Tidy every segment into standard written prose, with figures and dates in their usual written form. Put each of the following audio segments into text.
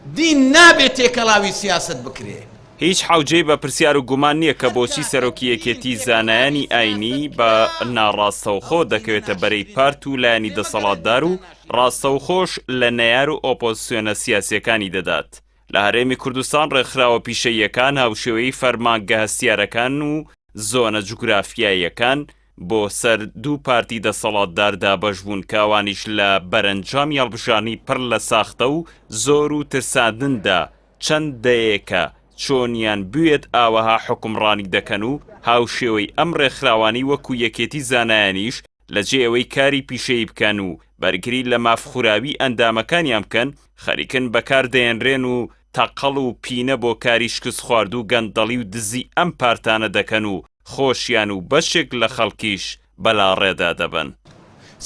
دین نابێ تێکەڵاوی سیاسەت بکرێ. هیچ حەوجێی بە پرسیار و گومان نییە کە بۆچی سەرۆکی یەکێتی زانایانی ئاینی بە ناڕاستەوخۆ دەکەوێتە بەرەی پارت و لایەنی دەسەڵاتدار و ڕاستەوخۆش لە نەیار و ئۆپۆزسیۆنە سیاسیەکانی دەدات. لە هەرێمی کوردستان ڕێکخراوە پیشەییەکان هاوشێوەی فەرمانگە هەستیارەکان و زۆنە جوگرافیاییەکان بۆ سەر دوو پارتی دەسەڵاتدار دابەش بوون کە ئەوانیش لە بەرەنجامی هەڵبژاردنی پڕ لە ساختە و زۆر و ترساندندا چەند دەیەکە چۆنیان بوێت ئاوەها حوکمڕانی دەکەن و هاوشێوەی ئەم ڕێکخراوانەی وەکو یەکێتی زانایانیش لە جێ ئەوەی کاری پیشەیی بکەن و بەرگری لە مافخوراوی ئەندامەکانیان بکەن خەریکن بەکار دەیەنرێن و تەقەڵ و پینە بۆ کاری شکستخواردو و گەندەڵی و دزی ئەم پارتانە دەکەن و خۆشیان و بەشێک لە خەڵکیش بەلاڕێدا دەبەن.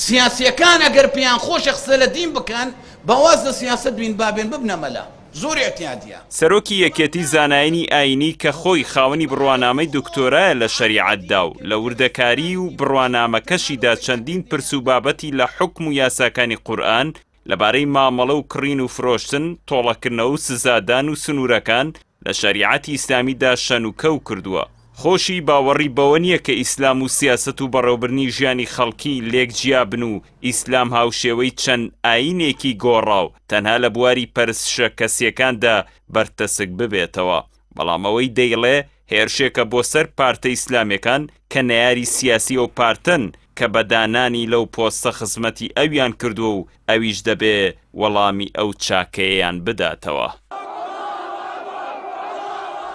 سیاسیەکان ئەگەر پێیان خۆشە قسە لە دین بکەن با واز لە سیاسەت بین با بێن ببنە مەلا زۆر ئیعتیادیە. سەرۆکی یەکێتی زاناینی ئاینی کە خۆی خاوەنی بڕوانامەی دکتۆرایە لە شەریعەتدا و لە وردەکاریی و بڕوانامەکەشیدا چەندین پرس و بابەتی لە حوکم و یاساکانی قورئان لەبارەی مامەڵە و کڕین و فرۆشتن، تۆڵەکردنەوە و سزادان و سنوورەکان لە شەریعەتی ئیسلامیدا شەن و کەو کردووە. خۆشی باوەڕی بەوە نییە کە ئیسلام و سیاسەت و بەڕێوەبردنی ژیانی خەڵکی لێک جیا بن و ئیسلام هاوشێوەی چەند ئایینێکی گۆڕاو تەنها لە بواری پەرستشە کەسییەکاندا بەرتەسک ببێتەوە. بەڵام ئەوەی دەیڵێ هێرشێکە بۆ سەر پارتە ئیسلامیەکان کە نەیاری سیاسی ئەو پارتەن کە بە دانانی لەو پۆستە خزمەتی ئەویان کردووە و ئەویش دەبێ وەڵامی ئەو چاکەیەیان بداتەوە.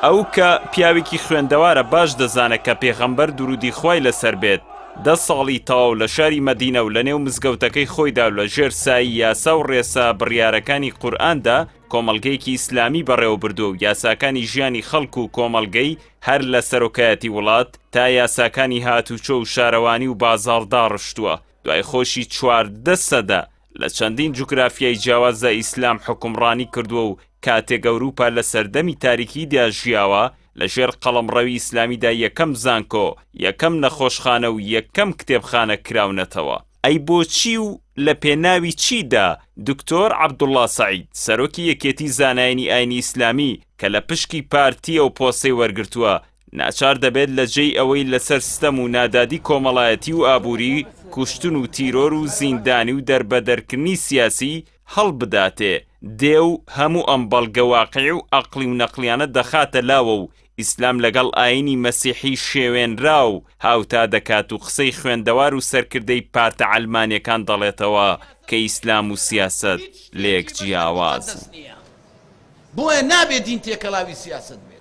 ئەو کە پیاوێکی خوێندەوارە باش دەزانێ کە پێغەمبەر دروودی خوای لەسەر بێت دە ساڵی تەواو لە شاری مەدینە و لە نێو مزگەوتەکەی خۆیدا و لە ژێر سایەی یاسا و ڕێسا بڕیارەکانی قورئاندا کۆمەڵگەیەکی ئیسلامی بەڕێوەبردووە و یاساکانی ژیانی خەڵک و کۆمەڵگەی هەر لە سەرۆکایەتی وڵات تا یاساکانی هاتوچۆ و شارەوانی و بازاڕ داڕشتووە. دوای خۆشی 14 سەدە لە چەندین جوگرافیای جیاوازدا ئیسلام حوکمڕانی کردووە و کاتێک ئەوروپا لە سەردەمی تاریکیدا ژیاوە لە ژێر قەڵەمڕەوی ئیسلامیدا یەکەم زانکۆ، یەکەم نەخۆشخانە و یەکەم کتێبخانە کراونەتەوە. ئەی بۆچی و لە پێناوی چیدا دکتۆر عەبدوڵڵا سەعید، سەرۆکی یەکێتی زانایانی ئاینی ئیسلامی کە لە پشکی پارتییە و پۆستەی وەرگرتووە، ناچار دەبێت لە جێی ئەوەی لەسەر ستەم و نادادی کۆمەڵایەتی و ئابووری، کوشتن و تیرۆر و زیندانی و دەربەدەرکردنی سیاسی هەڵبداتێ، دێ و هەموو ئەم بەڵگە واقیعی و ئەقڵی و نەقڵیانە دەخاتە لاوە و ئیسلام لەگەڵ ئایینی مەسیحی شێوێنراو هاوتا دەکات و قسەی خوێندەوار و سەرکردەی پارتە عەلمانیەکان دەڵێتەوە کە ئیسلام و سیاسەت لێک جیاوازن. بۆیە نابێ دین تێکەڵاوی سیاسەت بێت.